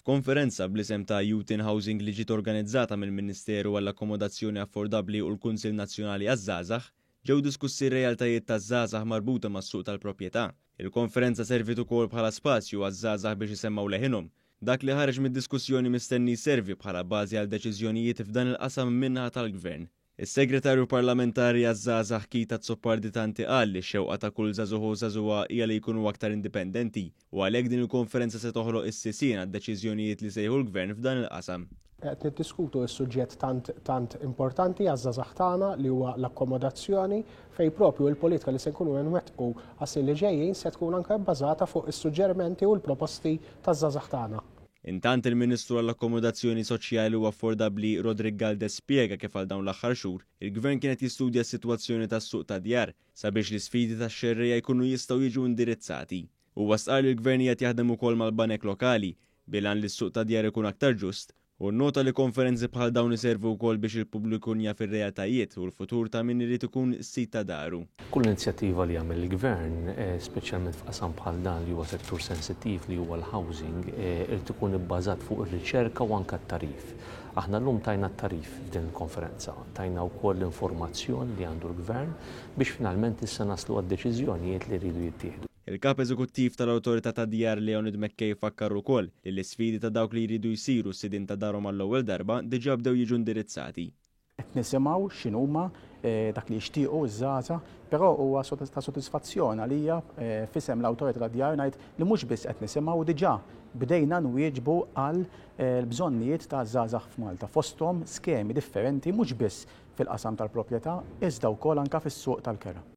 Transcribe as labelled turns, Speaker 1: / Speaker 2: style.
Speaker 1: F'konferenza bl-isem ta' Youth in Housing li ġiet organizzata mill-Ministeru għall-Akkomodazzjoni Affordabbli u l-Kunsill Nazzjonali għaż-Żgħażagħ, ġew diskussi r-realtajiet taż-żgħażagħ marbuta mas-suq tal-proprjetà. Il-konferenza serviet ukoll bħala spazju għaż-żgħażagħ biex isemmgħu leħinhom. Dak li ħareġ mid-diskussjoni mistenni jservi bħala bażi għal deċiżjonijiet f'dan il-qasam min-naħa tal-Gvern. Is-Segretarju Parlamentari għaż-Żgħażagħ Keith Azzopardi Tanti qal li x-xewqa ta' kull żagħżugħ u żagħżugħa hija li jkunu aktar indipendenti u għalhekk din il-konferenza se toħloq is-sisien għad-deċiżjonijiet li se jieħu l-Gvern f'dan il-qasam.
Speaker 2: Qed niddiskutu s-suġġett tant tant importanti għaż-żgħażagħ tagħna li huwa l-akkomodazzjoni fejn propju l-politika li se nkunu nwettqu għas-snin li ġejjin se tkun anke bbażata fuq is-suġġerimenti u l-proposti taż-żgħażagħ tagħna.
Speaker 1: Intant il-Ministru għall-Akkomodazzjoni Soċjali u Affordabbli Roderick Galdes spjega kif għal dawn l-aħħar xhur il-Gvern kien qed jistudja s-sitwazzjoni tas-suq tad-djar sabiex l-isfidi tax-xerrejja jkunu jistgħu jiġu indirizzati. Huwa stqarr li l-Gvern qiegħed jaħdem ukoll mal-banek lokali bil-għan li s-suq tad-djar ikun aktar ġust u nnota li konferenzi bħal dawn iservu wkoll biex il-pubbliku jkun jaf ir-realtajiet u l-futur ta' min irid ikun sid ta' daru.
Speaker 3: Kull inizjattiva li jagħmel il-Gvern, speċjalment f'qasam bħal dan li huwa settur sensittiv li huwa l-housing, irid ikun ibbażat fuq ir-riċerka u anke t-tagħrif. Aħna llum tajna t-tagħrif f'din il-konferenza, tajna wkoll l-informazzjoni li għandu l-Gvern biex finalment issa naslu għad-deċiżjonijiet li jridu jittieħdu.
Speaker 1: Il-Kap Eżekuttiv tal-Awtorità tad-Djar Leonid McKay fakkar ukoll li l-isfidi ta' dawk li jridu jsiru sidien ta' darhom għall-ewwel darba diġà bdew jiġu indirizzati.
Speaker 4: Qed nisimgħu x'inhuma dak li jixtiequ ż-żgħażagħ, però huwa ta' sodisfazzjon għalija f'isem l-Awtorità tad-Djar ngħid li mhux biss qed nisimgħu diġà bdejna nwieġbu għal bżonnijiet ta' żgħażagħ f'Malta, fosthom skemi differenti mhux biss fil-qasam tal-proprjetà iżda wkoll anke fis-suq tal-kera.